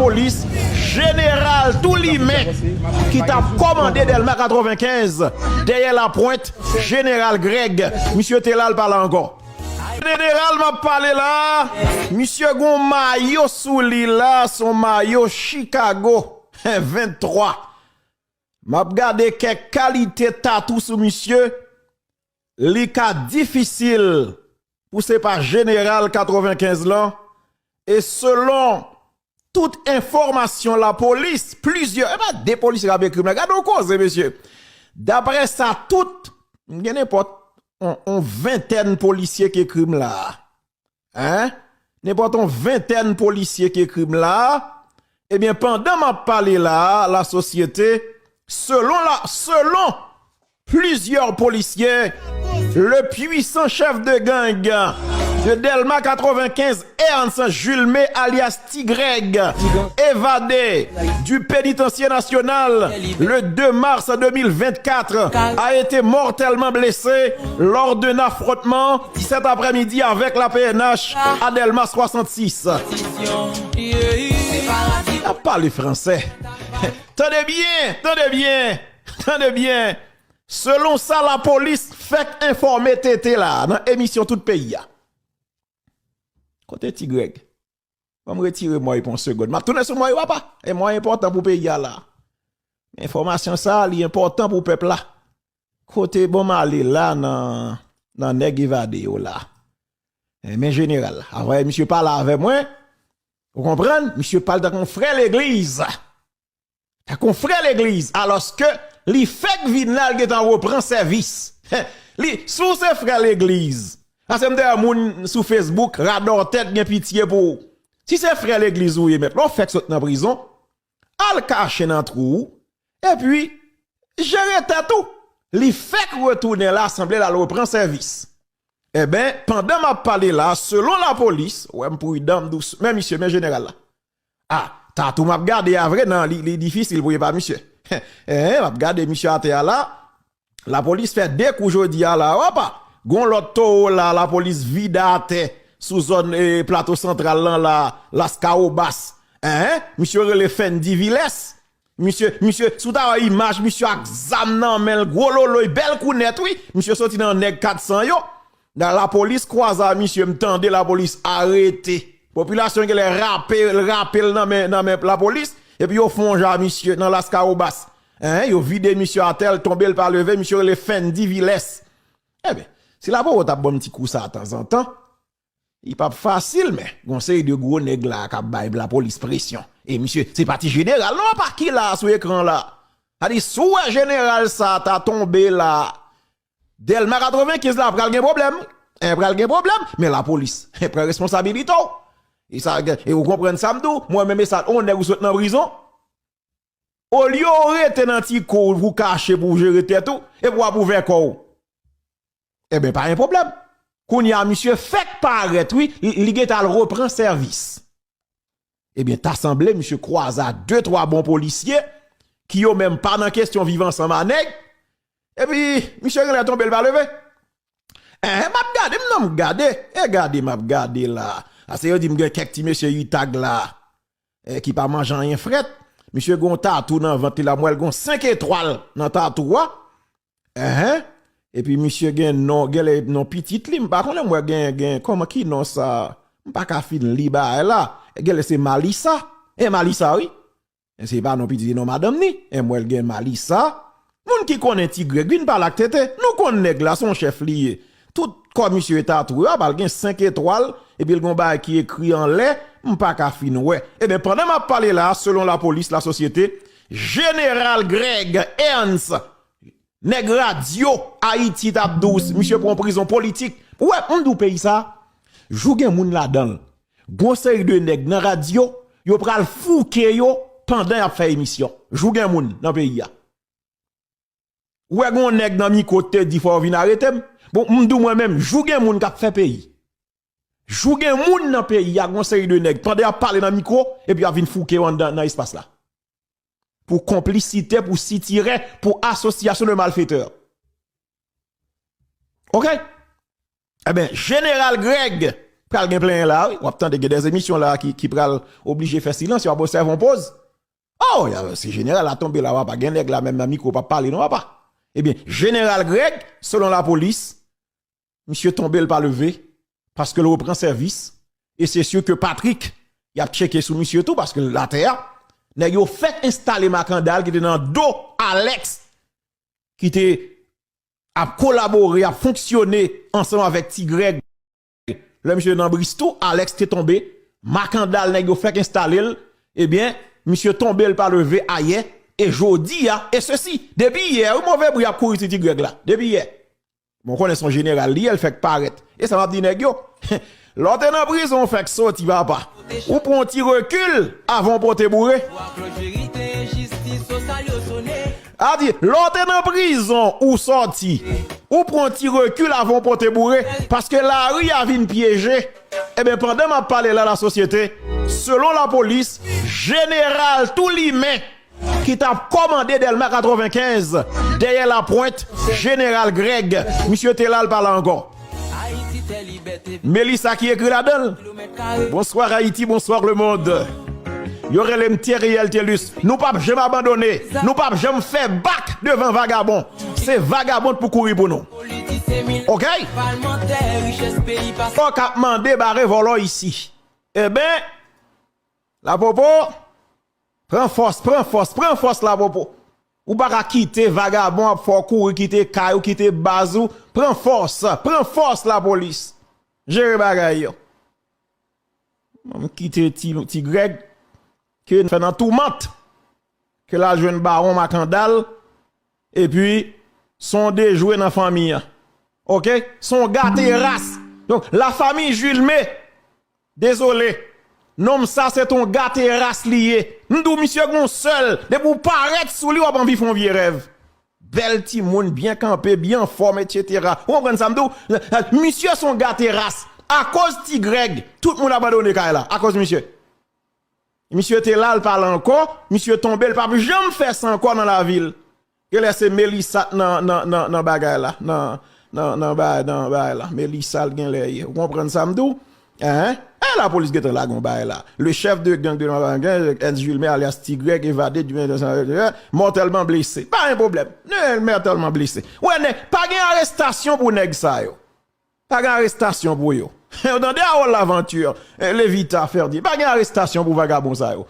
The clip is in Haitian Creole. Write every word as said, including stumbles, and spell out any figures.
Polis, jeneral tou limen ki t ap kòmande Dèlma katrevenkenz, dèyè Lapwent, jeneral Greg, misye te la, l pa la ankò. Jeneral m ap pale la, misye gon mayo sou li la, s on mayo Chicago venntwa. M ap gade kèk kalite tatou sou misye, li ka difisil pou se pa jeneral katrevenkenz lan, e selon tout enfòmasyon lapolis, plizyè, e pa de polisye k ap ekri m la, gade yon koze, mesye. Daprè sa, tout, gen nenpòt on, on ventèn polisye k ekri m la. Hein? Nenpòt on ventèn polisye k ekri m la. Ebyen, pandan m ap pale la, lasosyete, selon la, selon plusieurs policiers, le puissant chef de gang de Delma quatre-vingt-quinze, Ernst Julme, alias Ti Greg, évadé du pénitencier national le deux mars deux mille vingt-quatre, a été mortellement blessé lors d'un affrontement cet après-midi avec la P N H à Delma soixante-six. N ap pale fransè. Tande byen, tande byen, tande byen. Selon sa lapolis fèk enfòme T T la nan emisyon Tout Peyi a. Kote Ti Greg? Ban m retire mwen pou yon segonn. M ap tounen sou mwen, papa. E mwen enpòtan pou peyi a la. Enfòmasyon sa, li enpòtan pou pèp la. Kote bon m ale la nan, nan nèg evade yo la. E men jeneral, avan misye pale avè mwen, ou konprann? Misye pale tankou yon frè legliz. Tankou yon frè legliz, alòske li fèk vin la, li gentan repran sèvis. Li, si w se frè legliz, paske m te wè moun sou Facebook, radòtèt gen pitye pou ou. Si se frè legliz ou ye, mèt, lè w fèk sot nan prizon, al kache nan twou ou, epi jere tèt ou. Li fèk retounen la, sanble l al repran sèvis. Enben, pandan m ap pale la, selon lapolis, wè m pridan, m dous, men misye, men jeneral la. A, tatou m ap gade a vre, nan, li, li difisil pou ye pa misye. Enhen, m ap gade misye atè a la. Lapolis fè de kou jodi a la, opa! Gon lòt towo la, lapolis vide atè sou zòn, eh, Plato Santral lan la, Laskawobas. Enhen, misye rele Fendi Viles. Misye, misye, si w ta wè imaj misye ak zam nan men l, gwo loloy, bèl kou nèt, wi. Misye soti nan nèg kat san yo. Nan lapolis kwaze a misye, m tande lapolis arete. Popilasyon genlè rape, rape l nan men, nan men lapolis. Epi yo fè yon jan a misye nan Laskawobas. Enhen, yo vide misye atè, l tonbe, l pa leve, misye rele Fendi Viles. Enben, si lapopo t ap ban m ti kou sa tanzantan, li p ap fasil, men gon seri de gwo nèg la k ap bay lapolis presyon. E misye, se pa ti jeneral non, papa, ki la sou ekran la. Sa di, si w wè jeneral sa ta tonbe la, Dèlma katrevenkenz la pral gen pwoblèm. E pral gen pwoblèm, men lapolis pran responsabilite w. E sa, e ou konprann sa m di w, mwen menm e sa, on nèg ou sot nan prizon, olye w rete nan ti kou pou w kache, pou w jere tèt ou, epi w ap ouvè kò w. Enben, pa gen pwoblèm. Kounye a, misye fèk parèt, wi, li, li gentan al repran sèvis. Ebyen, ta sanble misye kwaze ak de twa bon polisye, ki yo menm pa nan kesyon viv ansanm a nèg, epi misye genlè tonbe, l pa leve. Enhen, m ap gade, m nan m gade, e gade m ap gade la. Ase yo di m gen kèk ti mesye itag la, eh, ki pa manje anyen frèt. Misye gon tatou nan vant li la, m wè l gon senk etwal nan tatou a. Enhen. Epi misye gen non, genlè non pitit li, m pa konnen, m wè gen, gen, kòman ki non sa? M pa ka fin li bagay la. Genlè se Malisa. E Malisa, wi. E se pa non pitit, non madanm ni. E m wè l gen Malisa. Moun ki konnen Ti Greg, vin pale ak T T. Nou konn nèg la, se yon chèf li ye. Tout kò misye tatouye a, ba l gen senk etwal, epi l gon bagay ki ekri anlè, m pa ka fin wè. Ebyen, pandan m ap pale la, selon lapolis, lasosyete, Jeneral Greg Ernst, nèg radyo Ayiti t ap di w, misye pran prizon politik. Ou wè, m di w peyi sa, jou gen moun ladan l. Gon seri de nèg nan radyo, yo pral fouke yo pandan y ap fè emisyon. Jou gen moun nan peyi a. Ou wè gon nèg nan mikwo te di fò yo vin arete m. Bon, m di w mwen menm, jou gen moun k ap fè peyi. Jou gen moun nan peyi a, gon seri de nèg, pandan y ap pale nan mikwo, epi y ap vin fouke yo anndan nan espas la. Pou konplisite, pou sitirè, pou asosyasyon de malfetè. Oke? Enben, Jeneral Greg Pral gen plenyen la, wi. W ap tande gen de emisyon la ki, ki pral oblije fè silans, yo ap obsève yon poz. Oh, se jeneral la tonbe la, papa. Gen nèg la menm nan mikwo p ap pale non, papa. Ebyen, jeneral Greg, selon lapolis, misye tonbe, l pa leve, paske l repran sèvis. E se si ke Patrick, y ap tcheke sou misye tou, paske l atè a. Nèg yo fèk enstale makandal ki te nan do Alex, ki te ap kolabore, ap fonksyone ansanm avèk Ti Greg. Lè misye nan Bristou, Alex te tonbe, makandal nèg yo fèk enstale l, ebyen, misye tonbe, l pa leve ayè, e jodi a, e sesi, depi yè, wi, move bri ap kouri sou Ti Greg la, depi yè. Bon, konnen se yon jeneral li ye, l fèk parèt. E sa m ap di nèg yo, lè w te nan prizon, w fèk soti, papa. Ou pran yon ti rekil avan w pote boure. A di, lè w te nan prizon, ou sòti. Ou pran ti rekil avan w pote boure, paske lari a vin pyeje. Ebyen, pandan m ap pale la, lasosyete, selon lapolis, jeneral Toulimen, ki t ap kòmande Dèlma katrevenkenz, dèyè Lapwent, jeneral Greg, misye te la, l pa la ankò. Melissa ki ekri ladan l. Bonsoir Haïti, bonsoir le monde. Yo rele m Theriel Thelus. Nou p ap janm abandone. Nou p ap janm fè bak devan vagabon. Se vagabon pou kouri pou nou. Oke? Fòk ap mande bare vòlò isi. Eben, Lapopo, pran fòs, pran fòs, pran fòs, Lapopo. Ou pa ka kite vagabon ap fè w kouri, kite kay ou, kite baz ou. Pran fòs, pran fòs, lapolis. Jere bagay yo. M kite ti, ti Greg, ke n fè nan toumant, ke l al jwenn bawon makandal, epi se yon dejwe nan fanmi an. Oke? Se yon gate ras. Donk, lafanmi Julme, dezole. Nonm sa se t on gate ras li ye. M di w, misye gon sèl. Depi w parèt sou li, w ap anvi fè yon vye rèv. Bèl timoun, byen kanpe, byen anfòm, etsetera. Ou konprann sa m di w? Misye se yon gate ras. Akoz Ti Greg, tout moun abandone kay la. Akoz misye. Misye te la, l pa la ankò. Misye tonbe, l p ap janm fè sa ankò nan lavi l. Genlè se Melissa nan, nan, nan, nan bagay la, nan, nan, nan ba-, nan bagay la. Melissa l genlè ye. Ou konprann sa m di w? Hein? E lapolis gentan lage yon bagay la. Le chef de gang de Nòt Mapangan, Ernst Julme, alias Ti Greg, evade du mortellement blessé. Pa gen pwoblèm. Mortellement blessé. Wè, nèg, pa gen arestasyon pou nèg sa yo. Pa gen arestasyon pou yo. Ou tande Harold Laventure, eh, Levita, Ferdi. Pa gen arestasyon pou vagabon sa yo.